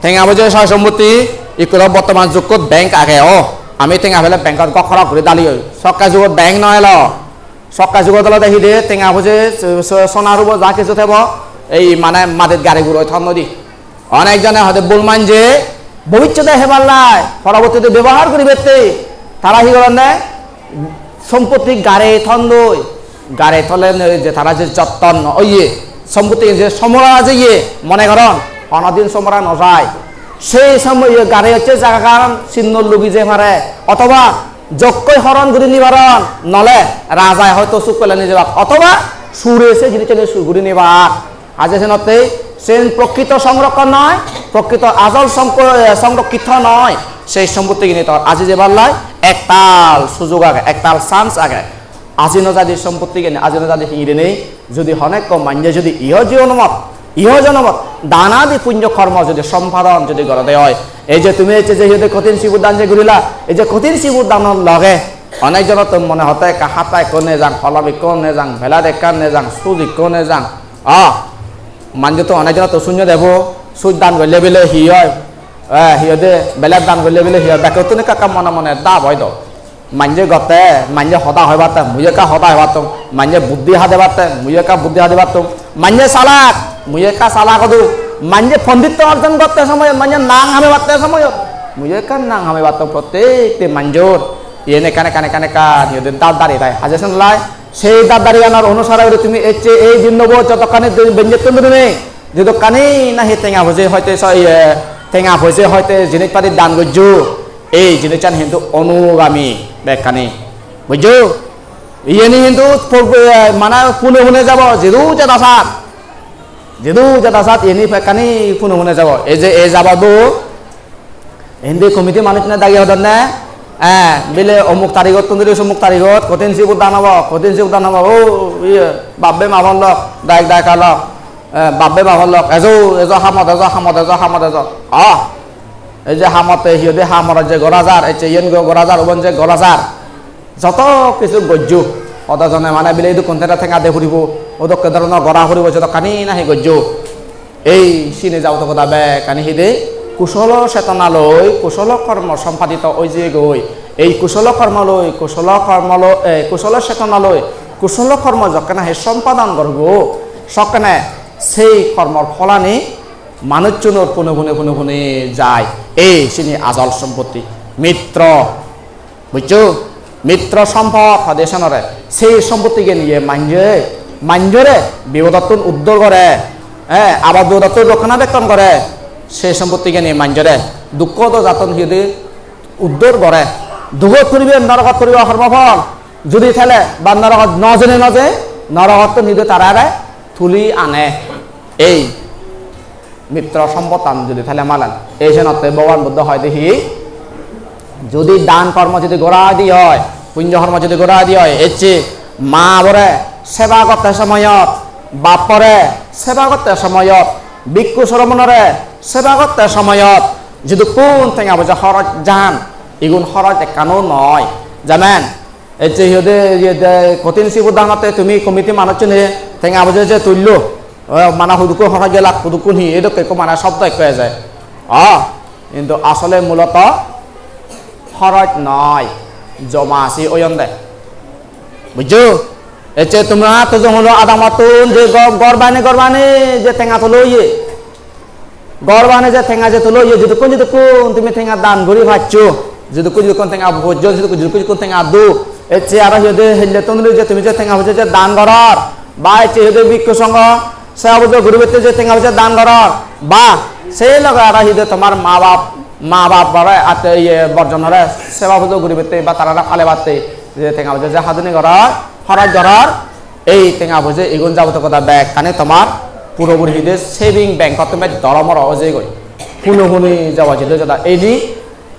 tenga poije soy sompotti, ikko do bottoman jugot bank age o. Ami tenga pele bankot gok horok guri dali oi. Sokke jugot bank no elo. Sokke jugot olode hide tenga poije so-, so-, sona rubo ja kichu thebo, ei mane madit gari guroi thon noi di. Onekjone hoide bul manje bobissote hebar lai, porobortite bebohar guribatte tara hi goronne? Sompotti gare thondoi, gare thole ne je tara je jotton oye, sompotti je somora jeye mone goron, honodin somora no jai. Sei somoye gare hocche jagagan sinno lugi je pare, othoba jokkoi horon guri ni paron, nole rajai hoito suk pele ni jebak, othoba sure se jinissani sur guri nibak. Haje senotte sen prokrito songrokkon noi, prokrito ajol songko-, eh, songrokkito noi. Sei sompotti gini tor aji jebar lai ektal sujog age, ektal chance age. Aji no jadi sompotti gini, aji no jadi hingiri nei. Judi honekko manje judi iho jonomot, iho jonomot danadi punyo kormo judi sompadon judi gorode oi, ei je tumi ecche je hiyode kothin sibor dan je gurila, ei je kothin sibor danor loge onekjonottun mone hotte ekka hatta ekko nejang, holom ekko nejang, belet ekkan nejang, suj ekko nejang. Ah, manjottun onekjonottun sunyo debo, suj dan golle bile hi oi? Eh, hi hoide, belet dan golle bile hi hoide, bekkottun ekka ekka mone mone dab oi do. Manje gotte, manje hoda hoi batte, mui ekka hoda hoi battum. Manje buddhi hade batte, mui ekka buddhi hade battum. Manje salak, mui ekka salak odu. Manje ponditto orjon gotte somoyot, manje nang hame batte somoyot, mui ekka nang hame battum. Prottekti manjor iyen ekkan ekkan ekkan ekkan hi hoide dab dari tai. Haje sen lai, sei dab dariyanor onusare guri tumi ecche ei dinnobo jotokkani din benjettun duri nei. Jedokkani nahi tenga poje hoite so-, iye, tenga poje hoite jinis padi dan gojjo, ei jinissan hintu onugami bekkani. Bujjo? Iyeni hintu pur-, eh, mane pune pune jabo, jedu jeda sat. Jedu jeda sat iyeni bekkani pune pune jabo. Ei je ei jabadu, indi committee manuchune dagi hodonne, eh, bile omuk tarigottun duri somuk tarigot, kothin sibor dan obo, kothin sibor dan obo, o, iye, bap-bei ma-bon lok, dayok dayika lok, eh, bap-bei ma-bon lok, ejo, ejo hamot, ejo hamot, ejo hamot, ejo. Ah, ei je hamotte hi hoide hamor je gora jar, ecche iyen go-, gora jar, ubon je gora jar. Joto kisu gojjo, hodo jone mane bile idukkun tara tenga de puribo, odokke dhoronor gora puribo, jodokkani nahi gojjo. Ei sini jaboto hoda bekkani hide kusolo chetona loi, kusolo kormo sompadito oi jeyegoi. Ei kusolo kormo loi, kusolo kormo loi, eh, kusolo chetona loi, kusolo kormo jokkene he sompadon goribo, sokkene sei kormor pholani manuchunor pune pune pune pune jai. Ei sini ajol sompotti. Mitro. Bujjo? Mitro sompot hoide senore. Sei sompottigen iye manje, manjore bipodottun uddor gore, eh, abad bipodottun rokkona bekkon gore. Sei sompottigen iye manjore dukko dojattun hi hoide uddor gore. Dugot puribe, norogot puribe hormo phol. Judi thele ba norogot no jene no je, norogottun hi hoide tarare tuli ane. Ei mitro sompottan judi thele malen. Ei senotte Bhogoban Buddho hoide hi? Judi dan kormo judi gora di oi, punyo kormo judi gora di oi, ecche ma bore seba gotte somoyot, bap bore seba gotte somoyot, bhikkhu sromonore seba gotte somoyot, jidukkun tenga poje horoj jan, igun horoj ekkano noi. Jemen, ecche hi hoide, iye de, kothin sibor danotte tumi committee manuchchune tenga poje je tullo, o, mane hudukkun horoj gelak, hudukkun hi, edokke ekko mane sobdo ekko eje. O, hintu asole muloto horoj noi, joma si oyon de. Bujjo? Ecche tumi to jongolo adamottun je go-, gor bane, gor bane je tenga tulo oye. Gor bane je tenga je tulo oye, jidukkun jidukkun tumi tenga dan guri paccho, jidukkun jidukkun tenga bojjo, jidukkun jidukkun tenga do, ecche aro hi hoide hellettun duri je tumi je tenga poje je dan goror, ba ecche hi hoide bhikkhu songho seba pujo guribatte je tenga poje dan goror, ba sei loge aro hi hoide tomar ma bap, ma bap bore atte iye borjonore seba pujo guribatte ba tarare palebatte je tenga poje je haduni goror, horoj goror, ei tenga poje igun jabotiyo hoda bekkani tomar puropuri hi hoide saving bank-ot tumi doromoro oi jeyegoi. Hune hune jabo jidu jada. Eini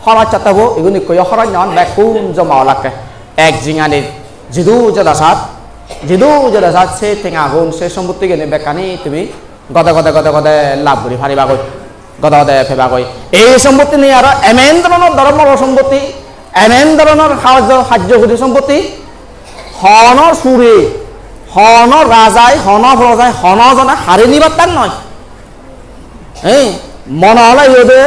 horoj chattabo, igun ikkoyo horoj non, bekkun joma olakke. Ek jinganit jidu jada sat, jidu jada sat se tengagun, se sompottigani bekkani tumi gode gode gode gode lab guri paribagoi. Gode gode pebagoi. Ei sompottini aro emen dhoronor dhormo sompotti, emen dhoronor hajjo, hajjo hudi sompotti, hono sure, hono rajai, hono projai, hono jone hari nibattang noi. Ei, mone hole hi hoide,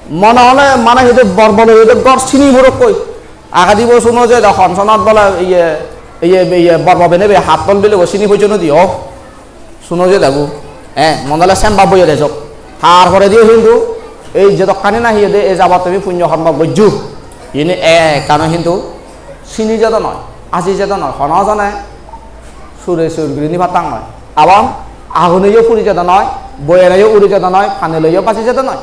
mone hole mane hi hoide borbolo hi hoide ghor sini purikkoi. Agedi bo suno je do Honsonot bole iye, iye, iye borbo benebe hattol bile bo sini pojjonto diyo. Suno je debu, eh, mone hole sen bab boiye dejok. Tar porediyo hintu ei jedokkani nahi ede ei jabot tumi punyo hormo gojjo, iyeni ekkano hintu sini jedo noi, aji jedo noi, hono jone sure sur guri nibattang noi. Abang aguneyo puri jedo noi, boyereyo uri jedo noi, pani loiyo baji jedo noi.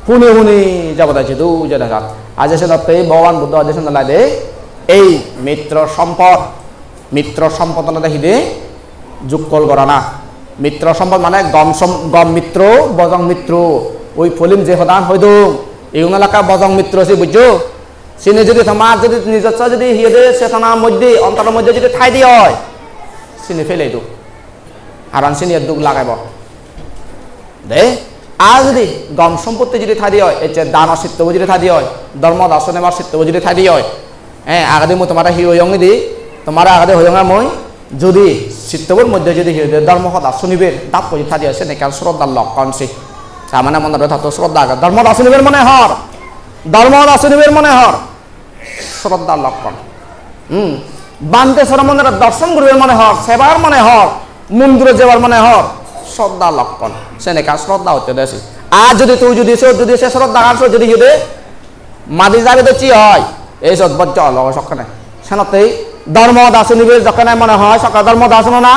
Hune hune jabode jidu jede sat. Aje senotte Bhogoban Buddho hoide senotte ei mitro sompot, mitro sompot olode hide jukkol gorana. Mitro sompot mane gom som-, gom mitro, bojong mitro. Oi polim je hodan hoidung, igun olakke bojong mitro se bujjo. Sini jodi tomar jodi nijosso jodi hi hoide chetona moddhe, ontoro moddhe jodi thai de oi, sini pelei do. Karon sini duk lagebo. De, ar jodi gom sompotti jodi thai de oi, ecche dano sittobo jodi thai de oi, dhormo darshan ebar sittobo jodi thai de oi, eh, agede mui tomare hi hoyong idi, tomare agede hoyonge mui, jodi sittobor moddhe jodi hi hoide dhormo hoda suniber dappo jodi thai de oi, sen ekkan sroddhar lokkon se. Tar mane monore tattun sroddha age. Dhormo das unibar mone hor. Dhormo das unibar mone hor. Sroddha lokkon. Hmm. Bhante sora monore dorson guribar mone hor, sebar mone hor, mondiro jebar mone hor. Sroddha lokkon. Sen ekkan sroddha hotte de se. Ar jodi tui jodi se, jodi se sroddhagan se jodi jodi madi jabi docchi oi, ei sot bojjo olo sokkene. Senottei dhormo das unibar jokkene mone hoi, sokke dhormo das uno na,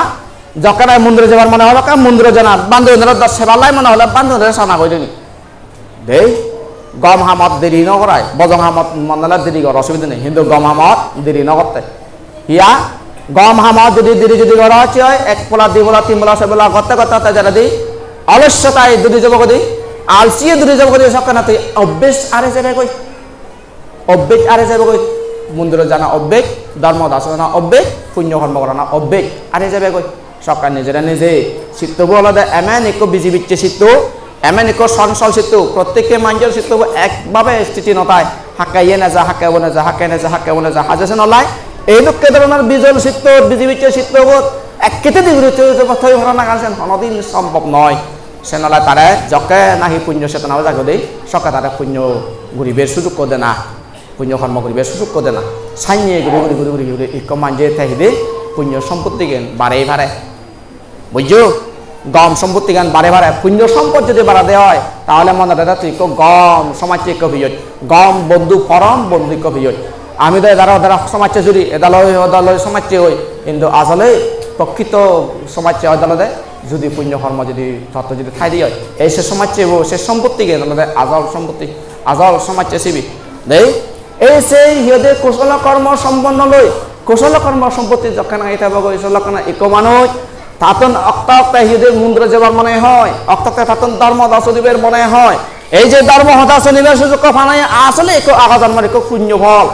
jokkene mondiro jebar mone hoi, sokke mondiro jana, bhante unore dos sebar lai mone hole bhante unore sana goi deni. Dei, gom hamot deri no gorai, bojong hamot mone hole deri goro, osubide nei, hintu gom hamot deri no gotte. Hiya, gom hamot jodi deri jodi goro hocche oi, ek pola, di pola, tin pola, soi pola gotte gotte gotte jare di, olossota duri jabo goi di, alsiye duri jabo goi di, sokkene tui obbes are jebe goi. Obbej are jebegoi, mondiro jana obbej, dhormo das jana obbej, punyo kormo gorana obbej are jebegoi. Sokke nijere nije sittobo olode emen ekko biji bicche sitto, emen ekko songsol sitto, prottekke manjor sittobo ekbabe sthiti no thai. Hakke iye neja, hakke ubo neja, hakke neja, hakke ubo neja, haje se no lai. Ei dokke dhoronor bijol sitto, biji bicche sittobo ekkete diguri tui, tui, tui, tui, tui, sen honodin sombhob noi. Sen ole tare jokke nahi punyo chetona o jagode, sokke tare punyo guribar sujukko dena. Punyo kormo guribar sujukko dena. Sanye guri guri guri guri guri ikko manje te hide punyo sompottigan barei pare. Bujjo? Gom sompottigan barei pare. Punyo sompot jodi barade oi, tahole mone rede tui ikko gom somajje ikko piyoj, gom bondhu, porom bondhu ikko piyoj. Ami do edara odara somajje juri, edaloi odaloi somajje oi, hintu asole prokrito somajje oi olode jodi punyo kormo jodi totto jodi thai de oi, ei se somajje bo, se sompottigan olode ajol sompotti, ajol somajje sibe. Dei, ei se hi hoide kusolo kormo somponno loi, kusolo kormo sompotti jokken agi thebo goi, se lokkene ikko manuj, tattun okte okte hi hoide mondiro jebar mone hoi, okte okte tattun dhormo das unibar mone hoi. Ei je dhormo hoda sunibar sujukko panai asole ikko ago jonmor ikko punyo phol.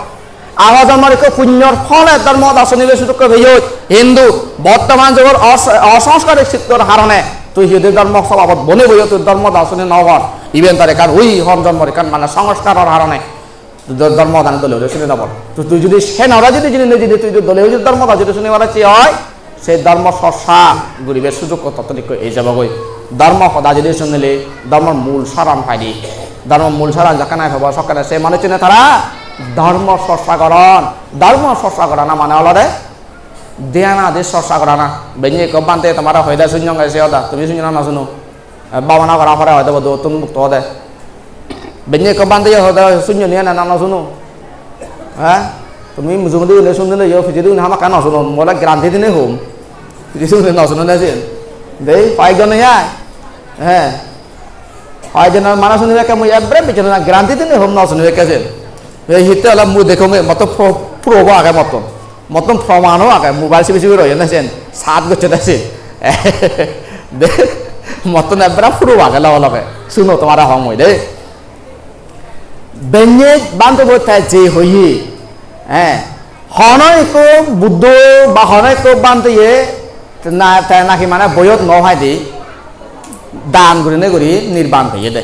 Ago jonmor ikko punyor phole dhormo das unibar sujukko peyoi. Hintu bortoman jugor os-, osongskarik sittor harone tui hi hoide dhormo sobabot bone boiyo tui dhormo das uni no gor. Iben tor ekkan ui hon jonmor ekkan mane songskaror harone. Dho-, dhormo hodani dole guri suni no pare. To tui jodi sen ora jodi jodi jodi tui jodi dole guri dhormo hoda jodi suni pare se oi, se dhormo chorcha guribar sujukko tottun ikko ei jabogoi. Dhormo hoda jodi sunile dhormor mul saran paide. Dhormor mul saran jokkene pebo sokkene se manuchchune tara dhormo chorcha goron. Dhormo chorcha gorana mane olode dhyan adi chorcha gorana. Benne ikko bhante tomare hoide sunnonge se hoda, tumi sunno na no suno? Eh, bhabana gora pore hoide bodo tun mukto ode. Benne ekko bhante ye hoda sunyo niya na, na, na suno. Ha? Tumi mujungedi gune sundile yo, pijedi gune hamakkai no suno. Mole guarantee dine hom. Pijedi gune no suno ne sin. Dei, pai gone ai. He. Pai gone mana sunibe ekka mui ebbere bichona guarantee dine hom no sunibe ekka sin. Ei hitte ole mui dekonge motto pro-, proof age motto. Mottun proman o age, mobile sibi sibi royon na siyen, sat gocche de siyen. De, mottun ebbara puro age loge loge. Suno tomare hong mui de. Benne bhante bo te je hoye, eh, hono ekko Buddho ba hono ekko bhante ye na, te naki mane boyot no paide dan gurine guri nirban peye de.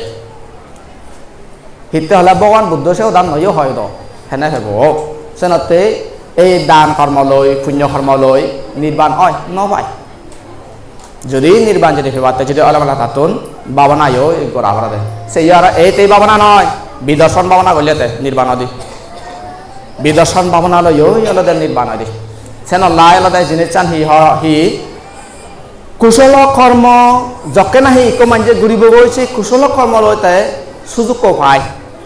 Hitte hole Bhogoban Buddho se hodan noyo hoi do, hene hebo. Senotte ei dan kormo loi, punyo kormo loi nirban oi no pai. Jodi nirban jodi pebatte jodi ole mala tattun bhabana yo gora porede. Se yo aro ei tei bhabana noi, bidarson bhabana golle te nirban odi. Bidarson bhabana loi yo olode nirban odi. Senollai olode jinissan hi ho-, hi Kusolo kormo jokke nahi ikko manje guribogoi, se kusolo kormo loi te sujukko pai,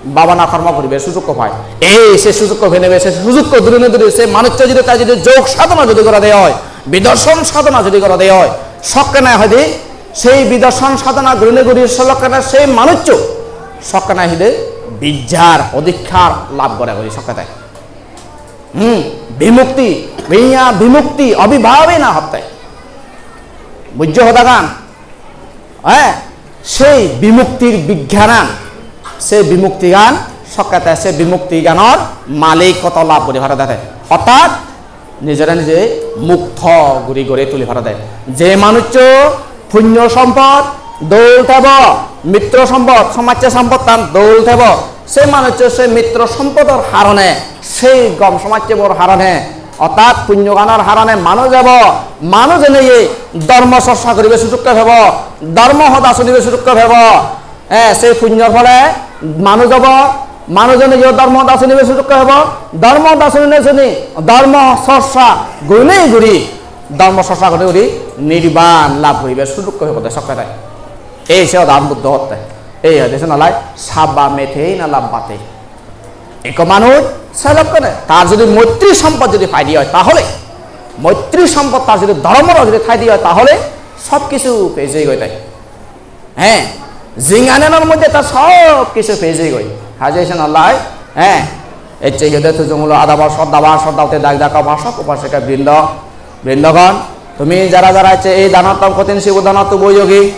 bhabana kormo guribar sujukko pai. Ei se sujukko penebe, se sujukko durine duri se manuccho jodi ta jodi jog sadhona jodi gorede oi, bidarson sadhona jodi gorede oi, sokkene hoide sei bidarson sadhona gurine guri solokkene sei manuccho sokkene hoide bidjar odhikar lab gore guri sokkete. Hmm, bimukti, biya bimukti, abhibhavena hotte. Bujjo hodagan? Eh, sei bimuktir bigyanan, sei bimuktigan sokkete, sei bimuktiganor malikotto lab guri paredete. Ortat nijore nije mukto guri guri tuli parede. Je manuccho punyo sompot dol thebo, mitro sompot, somajje sompottan dol thebo, se manuccho se mitro sompodor harone, sei gom somajjebor harone, ortat punyoganor harone manuj ebo, manuj eneye dhormo chorcha guribar sujukko pebo, dhormo hoda sunibar sujukko pebo. Eh, sei punyor phole manuj obo, manuj oneyo dhormo hoda sunibar sujog obo, dhormo hoda suni suni, dhormo chorcha guri guri, dhormo chorcha guri guri nirban labh guribar sujog obo de sokke de. Ei se hodan Buddho hotte. Ei hoide sen olai sabba metena labbhate. Ekko manuj sedokkene tar jodi moitri sompod jodi paide oi, tahole moitri sompod tar jodi dhormo jodi thaide oi, tahole sob kichu pei jeyegoi tai. He, jinganenor moddhe tar sob kichu pei jeyegoi. Haje sen olai, he, ecche hi hoide tujungulo adabor soddabar soddaote dak dak upasok upasika brindo, brindogon, tumi jara jara ecche ei danotto, kothin sibor danotto boyogi,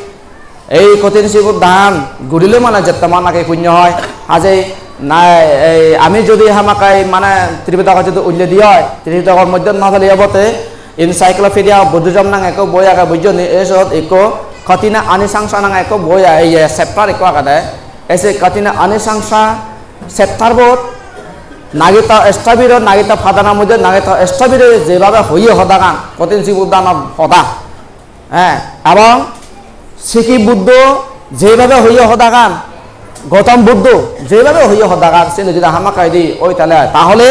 ei kothin sibor dan gurile mane jettoman naki punyo oi. Haje na, ei ami jodi hamakkai mane Tripitokot jodi ulle di oi, Tripitokor moddhe no thale obote, Encyclopedia of Buddhism nange ekko boi age, bujjo ni? Ei sot ekko Kathina Anisangsa nange ekko boi age, iye, chapter ekko agede. Ei se Kathina Anisangsa chapter bot Nagito Sthabiro, Nagito Padana moddhe Nagito Sthabiro jebabe hoye hodagan, kothin sibor danor hoda. He, ebong Sikhi Buddho jebabe hoye hodagan, Gautam Buddho jebabe hoye hodagan, sini jodi hamakkai di oi thale, tahole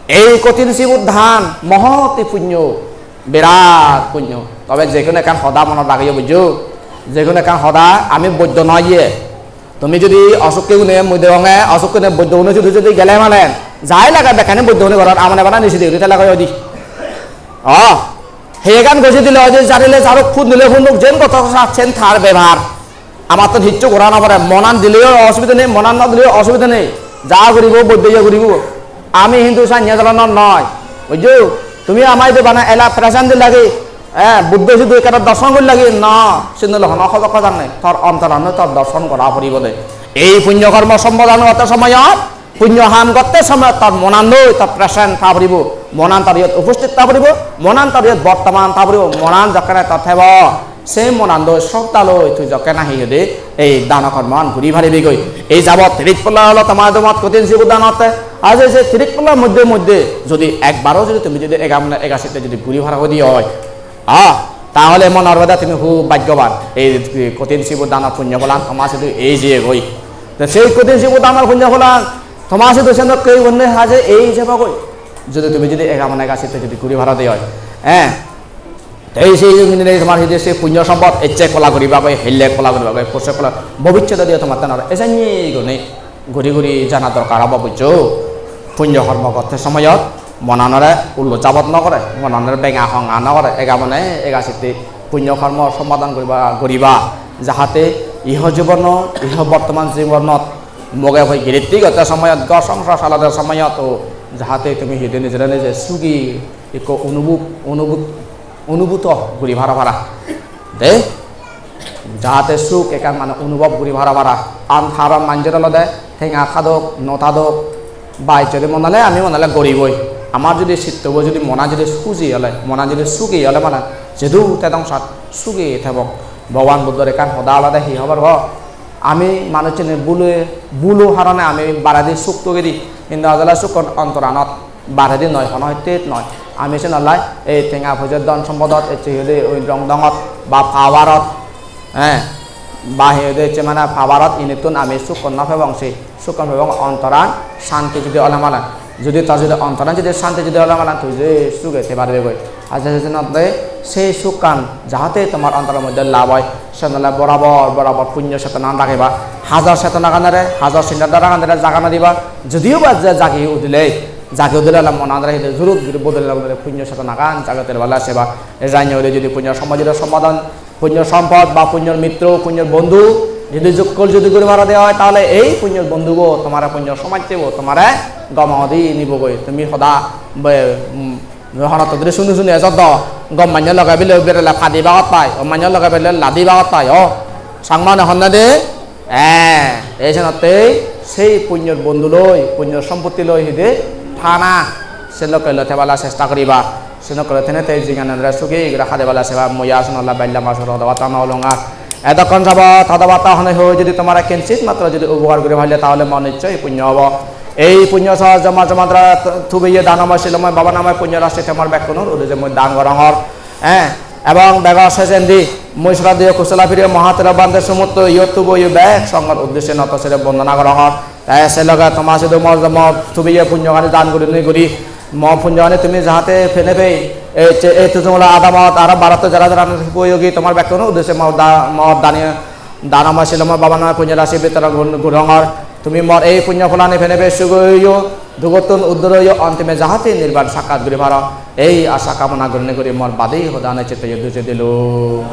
ei kothin sibor dan mohoti punyo, birat punyo. Tobe je hono ekkan hoda monot ragiyo bujjo, je hono ekkan hoda ami boiddo noi ye. Tumi jodi osukke gune, mui degonge osukke gune, boiddo gune jodi jodi gele malen, jai lage bekkani boiddo gune goron, amane bana nisi degri tele goi odi. O, hegan goji dile odi, jarile jaruk, phun dile phunuk, jen goto sacchen tar bepar. Amattun hissu gora no pore, monan dileyo osubide nei, monan no dileyo osubide nei. Ja guribo, boiddo ye guribo. Ami hintu sanye jalanor noi. Bujjo? Tumi amai de bana ela present di lagi. Eh, Buddho sidu ekkena dorson guri lagi, na, sindole hono hojok hojak nei. Tor ontoranno tor dorson gora poribo de. Ei punyo kormo sompadon gotte somoyot, punyo ham gotte somoyot tor monanloi tor present tha poribo, monan tor iyot uposthit tha poribo, monan tor iyot bortoman tha poribo, monan jokkene tor thebo, se monanloi sroddhaloi tui jokkene hi hoide ei dano kormoan guri paribigoi. Ei jabot tiris polla olo tomar domot kothin sibor danotte, aje se tiris polla moddhe moddhe jodi ekbaro jodi tumi jodi egamone egasitte jodi guri paro hodi oi, Ah, tahole mone gorbe de tumi hub bhaggoban. Ei kothin sibor danor punyo pholan toma sidu ei jeyegoi. Te sei kothin sibor danor punyo pholan toma sidu senokke gonne haje ei jebogoi. Jodi tumi jodi egamone egasitte jodi guri paro de oi. Eh? Te ei sei jodi tomar hide sei punyo sompod ecche kola guribagoi, hille kola guribagoi, porse kola, bobissote diyo tomar tanare. Esanni gune. Guri guri jana dorkar obo, bujjo? Punyo kormo gotte somoyot monanore ullo jabot no gore, monanore benga honga no gore, egamone egasitte punyo kormo sompadon guriba, guriba, jahate iho jibono, iho bortoman jibonot moge hoi giritti gotte somoyot, ghor songsar salade somoyot o jahate tumi hide nijere nije sugi ekko onubhob, onubhob, onubhuto guri paro para. De, jahate suk ekkan mane onubhob guri paro para. An haron manjor olode tenga thadok, no thadok, bai jodi mone ole ami mone ole goriboi. Amar jodi sittobo jodi mona jodi suji ole, mona jodi sugi ole mane jedu tedong sat sugi thebong. Bhogoban Buddhor ekkan hoda olode hi hobor go? Ami manuchchune bhulo, bhulo harone ami baredi suk togedi, hintu ajole sukkon ontoranot. Baredi noi, hono hitte noi. Ami senollai ei tenga poije dhon sompodot ecche hi hoide oi rong dongot ba powerot, eh, ba hi hoide ecche mane powerot inittun ami sukkon no pebong, se sukkon pebong ontoran santi judi ole mane. Judi tor judi ontoran judi santi judi ole mane, tui je suge thei paribegoi. Ar je senotte sei sukkan jahate tomar ontoror moddhe lab oi, senolle borabor, borabor punyo chetona ragiba. Hajar chetonaganore, hajar sinta dharaganore jaga no diba. Judiyo ba je jagi udile, jagi udile ole monanore hide jurut guri bodole bodole punyo chetonagan jagi tele bala seba. E janye ode judi punyo somajore sompadon, punyo sompod ba punyor mitro, punyor bondhu judi jokkol judi guri paro de oi, tahole ei punyor bondhubo tomare, punyor somajjebo tomare gom odi nibogoi. Tumi hoda be, um, Hono to duri suni suni ejot do, gom manjor loge bile berele padi bagot pai, o manjor loge bile ladi bagot pai, o. Changmane honne de, eh, ei senotte sei punyor bondhu loi, punyor sompotti loi hide thana, se lokke loi thebala chesta guriba, se lokke loi thene te jinganore sugi guri hadebala seba, mui asun Allah bella masur hoda batta no olunga. Edokkon jabot hoda batta hone hoi jodi tomare kinchit matro jodi upokar guri palle, tahole mon nischoi punyo obo. Ei punyo sah joma joma dara tubeye danomoy silomoy bhabanamoy punyo rasi tomar bekkunor uddije mui dan gorongor. Eh, Ebong bego sejendi mui sroddheyo Kusola Priyo Mahathero Bhante somotto iyot tubo iye bek songhor uddesye noto sire bondona gorongor. Te se loge toma sidu mor jomo tubiye punyogani dan gurinei guri, mo punyogani tumi jahate pene pei, ei je, ei tujungula adamot aro Bharotot jara jara upoyogi tomar bekkuno uddesye mo da-, mo dani dano mo silomor bhabana punyo rasi bitoron gur-, gurongor. Tumi mor ei punyo pholani pene pei sugi oiyo, dugottun uddor oiyo, ontime jahate nirban sakkat guri paro, ei asha kamona gurinei guri mor badi hodani chitte uddesye dilung.